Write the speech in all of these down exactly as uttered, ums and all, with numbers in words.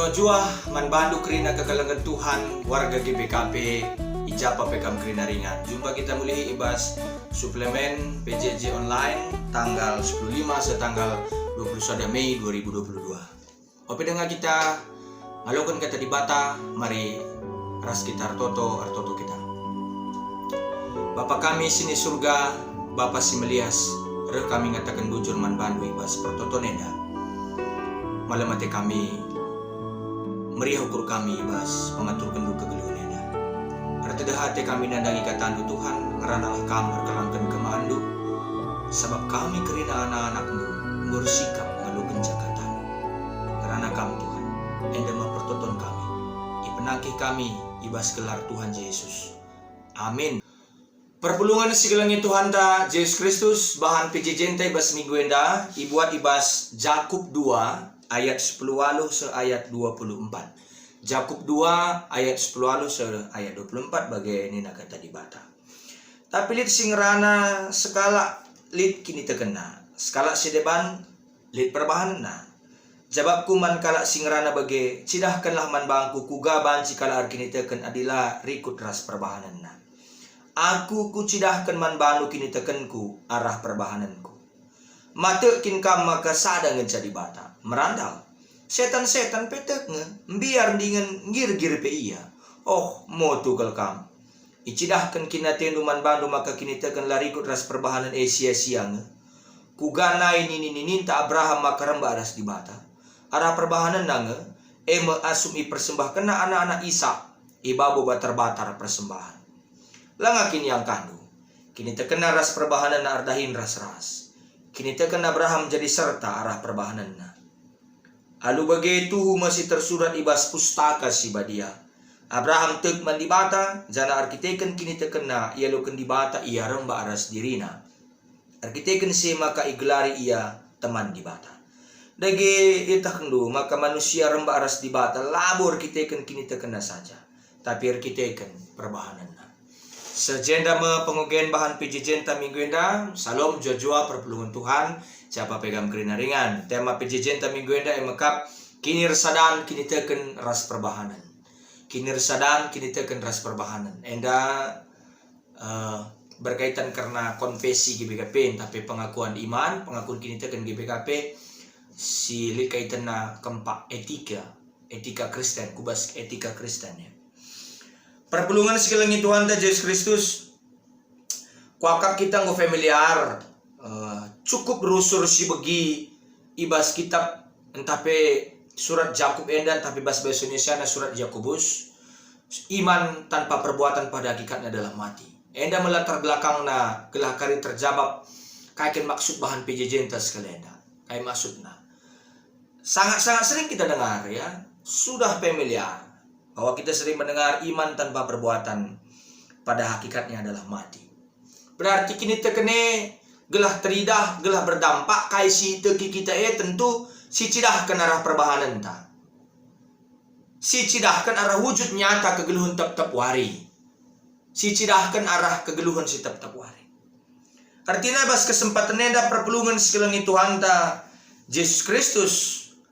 Mejuah man bandu kerina kekelengen Tuhan, warga G B K P, i ja pe kam kerina ringan. Jumpa kita mulihi i bas suplemen P J J online tanggal sepuluh lima seh tanggal dua puluh sada Mei dua ribu dua puluh dua. Ope denga kita ngaloken kata Dibata, mari ras kita ertoto, ertoto kita. Bapa kami si ni Surga, Bapa si melias, reh kami ngataken bujur man bandu i bas pertoton enda. Malem ate kami meriah ukur kami i bas pengaturkenndu kegeluhen enda. Ertedeh ate kami nandangi katandu, Tuhan, ngeranalah kam erkelangken kemaanndu, sabap kami kerina anak-anakndu enggo ersikap ngaloken ja katandu. Ngerana kam, Tuhan, enda me pertoton kami, ipenangkih kami i bas gelar Tuhan Jesus. Amin. Perpulungen si kelengi Tuhanta Jesus Kristus, bahan P J J-nta i bas minggu enda ibuat i bas Jakup dua ayat sepuluh waluh seh ayat dua puluh empat. Jakup dua ayat sepuluh waluh seh ayat dua puluh empat bage nina kata Dibata. Tapi lit si ngerana sekalak lit kinitekenna, sekalak si deban lit perbahanenna. Jabapku man kalak si ngerana bage, cidahkenlah man bangku kuga banci kalak erkiniteken adi la rikut ras perbahanenna. Aku kucidahken man bandu kinitekenku arah perbahanenku. Matek kin kam maka sada ngenca Dibata? Merandal. Setan-setan pe tek nge, mbiar dingen nggirgir pe ia. Oh, motu kal kam! Icidahken kin atendu man bandu maka kiniteken la rikut ras perbahanen e sia-sia nge? Kuga nai nini-nininta Abraham maka rembak ras Dibata? Arah perbahanenna nge, e me asum ipersembahkenna anak-anak Isak i babo batar-batar persembahen. Langa kin iangkahndu, kinitekenna ras perbahanenna erdahin ras-ras. Kiniteken Abraham jadi serta arah perbahanenna. Alu bage tuhu me si tersurat i bas Pustaka Si Badia, "Abraham tek man Dibata, janah erkiteken kinitekenna ialoken Dibata ia rembak ras dirina." Erkiteken si e maka igelari ia teman Dibata. Dage ietehkendu maka manusia rembak ras Dibata labo erkiteken kinitekenna saja, tapi erkiteken perbahanenna. Seh jenda me pengogen bahan P J J-nta minggu enda. Salom, jua-jua perpulungen Tuhan, japa pe kam kerina ringan. Tema P J J-nta minggu enda e mekap kinirsadan kiniteken ras perbahanen. Kinirsadan kiniteken ras perbahanen. Enda eh, berkaitan kerna konfesi G B K P, ntah pe pengakuan iman, pengakuan kiniteken G B K P, si lit kaitenna kempak etika, etika Kristen, ku bas etika Kristen, ya. Perpulungen si kelengi Tuhanta Jesus Kristus, kuakap kita enggo familiar, eh, cukup rusur si begi i bas kitab ntah pe surat Jakup enda, ntah pe bas bahasa Indonesiana surat Yakobus, "Iman tanpa perbuatan pada hakikatnya adalah mati." Enda me latar belakangna gelah kari terjabap kai kin maksud bahan P J J-nta sekali enda. Kai maksudna? Sangat-sangat sering kita dengar, ya, sudah familiar bahwa kita sering mendengar iman tanpa perbuatan pada hakikatnya adalah mati. Berarti kiniteken e gelah teridah, gelah berdampak, kai si iteki kita e tentu sicidahken arah perbahanenta. Sicidahken arah wujud nyata kegeluhen tep-tep wari. Sicidahken arah kegeluhen si tep-tep wari. Ertina bas kesempaten enda perpulungen si kelengi Tuhanta Jesus Kristus,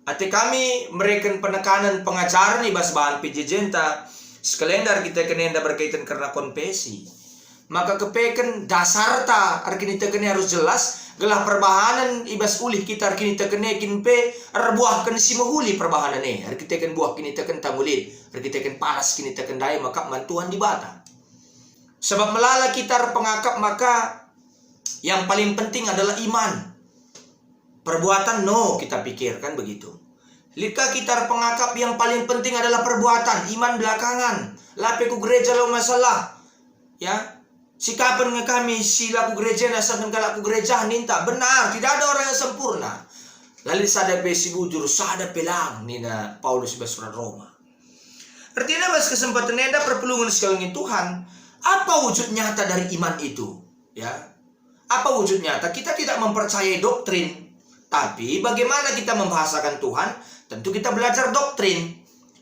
ate kami mereken penekanen pengajaren i bas bahan P J J-nta, sekali enda erkiteken enda berkaitan kerna konfesi. Maka kepeken dasarta erkiniteken e arus jelas, gelah perbahanen i bas ulih kita erkiniteken e kin pe erbuahken si mehuli perbahanen e, erkiteken buah kinitekenta mulih, erkiteken palas kiniteken ndai maka man Tuhan Dibata. Sebab melala kita erpengakap maka yang paling penting adalah iman. Perbuatan no kita pikirkan begitu. Lit ka kita erpengakap yang paling penting adalah perbuatan, iman belakangan. La pe ku gereja la masalah. Ya, sikapen nge kami si la ku gereja, asangken kalak ku gereja ninta, benar, tidak ada orang yang sempurna. La lit sada pe si bujur, sada pe lang, nina Paulus i bas surat Roma. Ertina bas kesempaten enda perpulungen si kelengi Tuhan, apa wujud nyata dari iman itu? Ya. Apa wujud nyata? Kita tidak mempercayai doktrin. Tapi bagaimana kita membahasakan Tuhan? Tentu kita belajar doktrin.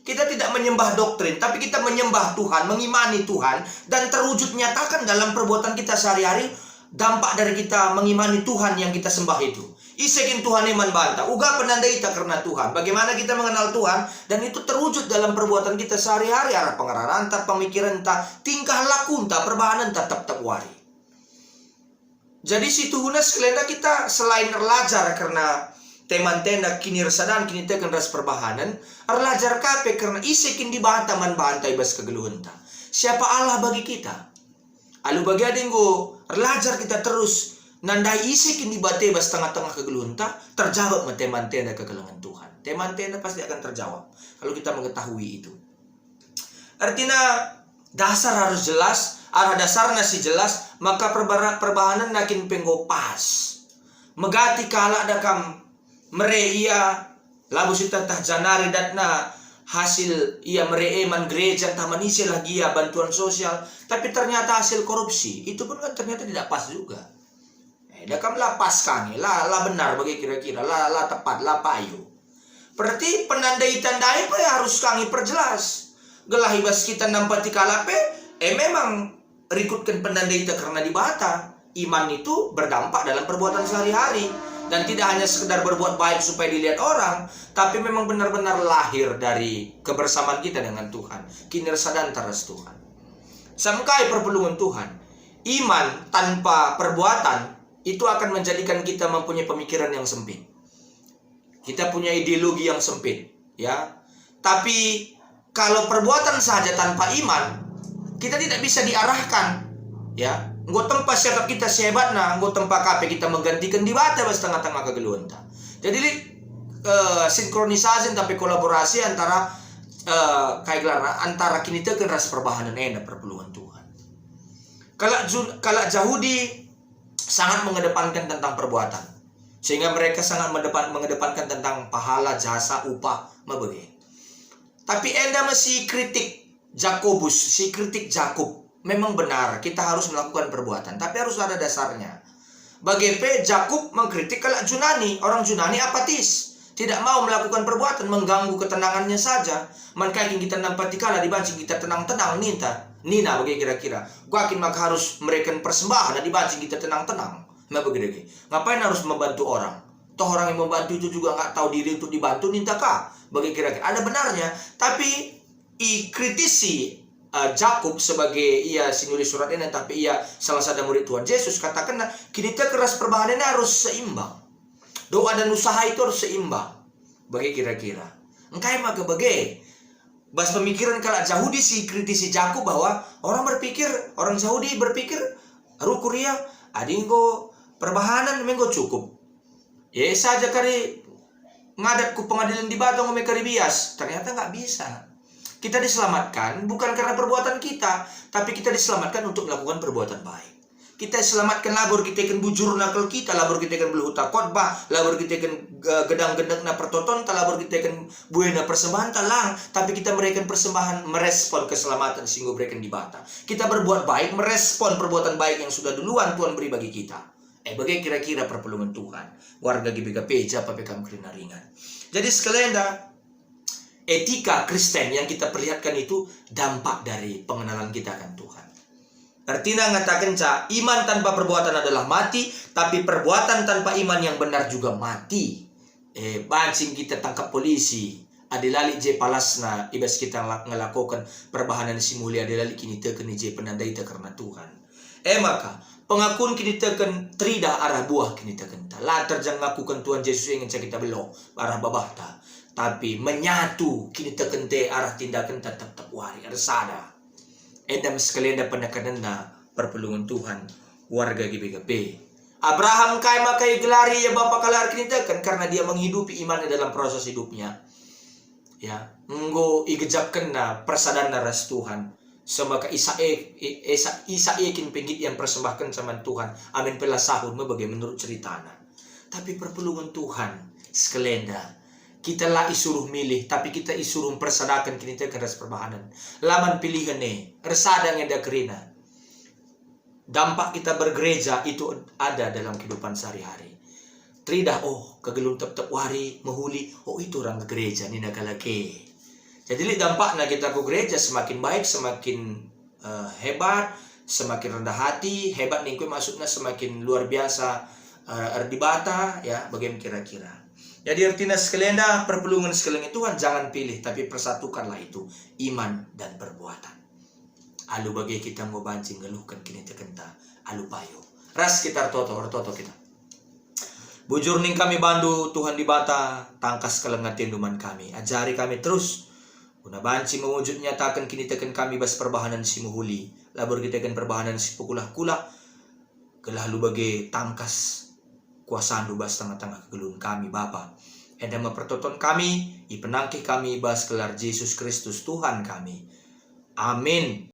Kita tidak menyembah doktrin, tapi kita menyembah Tuhan, mengimani Tuhan, dan terwujud nyatakan dalam perbuatan kita sehari-hari. dampak dari kita mengimani Tuhan yang kita sembah itu. Ise kin Tuhan e man banta? Uga penanda ita kerna Tuhan. Bagaimana kita mengenal Tuhan? Dan itu terwujud dalam perbuatan kita sehari-hari, arah pengeraranta, pemikiranta, tingkah lakunta, perbahanenta tep-tep wari. Jadi situhuna sekalenda kita selain erlajar kerna teman-teman kinirsadan, kiniteken ras perbahanen, erlajar ka pe kerna ise kin Dibata man banta i bas kegeluhenta. Siapa Allah bagi kita? Alu bage adi enggo erlajar kita terus nandai ise kin Dibata i bas tengah-tengah kegeluhenta, terjawab me teman-teman kekelengen Tuhan. Teman-teman pasti akan terjawab kalau kita mengetahui itu. Ertina, dasar harus jelas, arah dasarna si jelas, maka perbara-, perbahanenna kin pe enggo pas. Megati kalak da kam, mere ia, labo sieteh-teh janari datna hasil ia mere e man gereja ntah man ise lah gia bantuan sosial, tapi ternyata hasil korupsi, itu pun kan ternyata tidak pas juga. Eh, da kam la pas ka nge, la, la benar bage kira-kira, la, la tepat, la payo. Berarti penandai-tandai pe harus ka nge perjelas. Gelah i bas kita nampati kalak pe, eh, memang rikutken penandai ita kerna Dibata. Iman itu berdampak dalam perbuatan sehari-hari. Dan tidak hanya sekedar berbuat baik supaya dilihat orang, tapi memang benar-benar lahir dari kebersamaan kita dengan Tuhan, kinirsadan ras Tuhan. Samkai perpulungen Tuhan, iman tanpa perbuatan itu akan menjadikan kita mempunyai pemikiran yang sempit. Kita punya ideologi yang sempit, ya. Tapi kalau perbuatan saja tanpa iman, kita tidak bisa diarahkan, ya. Enggo tempa siakap kita sehebatna, enggo tempa ka pe kita menggantiken Dibata bas tengah-tengah kegeluhenta. Jadi lit, eh, sinkronisasi tapi kolaborasi antara, eh, kai gelarna, antara kiniteken ras perbahanen enda perpulungen Tuhan. Kalak Jun-, kalak Jahudi sangat mengedepankan tentang perbuatan, sehingga mereka sangat mendepan-, mengedepankan tentang pahala, jasa, upah, mebege. Tapi enda me si kritik Jakobus, si kritik Jakub. Memang benar, kita harus melakukan perbuatan, tapi harus ada dasarnya. Bage pe Jakub mengkritik kalak Junani, orang Junani apatis, tidak mau melakukan perbuatan, mengganggu ketenangannya saja. Man kai kin kita nampati kalak dibanci kita tenang-tenang ninta, nina bage kira-kira. Kuga kin maka harus mereken persembahan dibanci kita tenang-tenang? Mebege dage. Ngapain harus membantu orang? Toh orang yang membantu itu juga nggak tahu diri untuk dibantu, ninta ka. Bage kira-kira. Ada benarnya, tapi ikritisi, eh, Jakub sebagai ia si nulis surat ini, tapi ia salah sada murid Tuhan Yesus, katakenna, kiniteken ras perbahanen harus seimbang. Doa dan usaha itu harus seimbang. Bage kira-kira. Engkai maka bage? Bas pemikiran kalak Jahudi si kritisi Jakub bahwa orang berpikir, orang Jahudi berpikir, rukur ia, adi enggo perbahanen me enggo cukup. Ya saja kari ngadat ku pengadilan Dibata enggo me kari bias. Ternyata nggak bisa. Kita diselamatkan bukan karena perbuatan kita, tapi kita diselamatkan untuk melakukan perbuatan baik. Kita selamatken labo erkiteken bujurna kal kita, labo erkiteken beluhta khotbah, labo erkiteken, eh, gedang-gedengna pertotonta, labo erkiteken buena persembahanta, lang, tapi kita mereken persembahan merespon keselamatan si enggo ibereken Dibata. Kita berbuat baik merespon perbuatan baik yang sudah duluan Tuhan beri bagi kita. Eh, bage kira-kira perpulungen Tuhan, warga G B K P, japa pe kam kerina ringan. Jadi sekalenda, etika Kristen yang kita perlihatkan itu dampak dari pengenalan kita akan Tuhan. Ertina ngatakenca, iman tanpa perbuatan adalah mati, tapi perbuatan tanpa iman yang benar juga mati. Eh, banci kita tangkap polisi, adi la lit je palasna i bas kita ngela-, ngelakoken perbahanen si mehuli, adi la lit kiniteken i je penandaita kerna Tuhan. E maka, pengakun kiniteken teridah arah buah kinitekenta. La terjeng ngakuken Tuhan Jesus e ngenca kita belok arah babahta, tapi menyatu kinitekenta arah tindakenta tep-tep wari ersada. Enda me sekalenda penekanenna perpulungen Tuhan, warga G B K P. Abraham kai maka igelari ia bapa kalak erkiniteken, karena dia menghidupi imannya dalam proses hidupnya. Ya, enggo igejapkenna persadanna ras Tuhan. Semaka Isak e, i-, Isak, Isak e kin pe nggit ia mpersembahkenca man Tuhan, amin pe la sahur me bage menurut ceritana. Tapi perpulungen Tuhan, sekalenda, kita la isuruh milih, tapi kita isuruh mpersadaken kiniteken ras perbahanen. La man pilihen e, ersada nge enda kerina. Dampak kita bergereja itu ada dalam kehidupan sehari-hari. Teridah, oh, kegeluhen tep-tep wari, mehuli, oh, itu orang ke gereja, nina kalak e. Jadi, lit dampakna kita ku gereja semakin baik, semakin, eh, hebat, semakin rendah hati, hebat ningkui maksudna semakin luar biasa, eh, erdibata, ya, bagaimana kira-kira. Jadi ertina sekali enda, perpulungen sekali Tuhan jangan pilih, tapi persatukanlah itu iman dan perbuatan. Alu bage kita enggo banci nggeluhken kinitekenta alu payo. Ras kita ertoto, ertoto kita. Bujur ning kami bandu, Tuhan Dibata, tangkas keleng atendu man kami. Ajari kami terus, guna banci mewujud nyataken kiniteken kami bas perbahanen si mehuli, labo erkiteken perbahanen si pekulah-kulah, gelah alu bage tangkas kuasandu bas tengah-tengah kegeluhen kami, Bapa. Enda me pertoton kami, ipenangkih kami bas gelar Jesus Kristus Tuhan kami. Amin.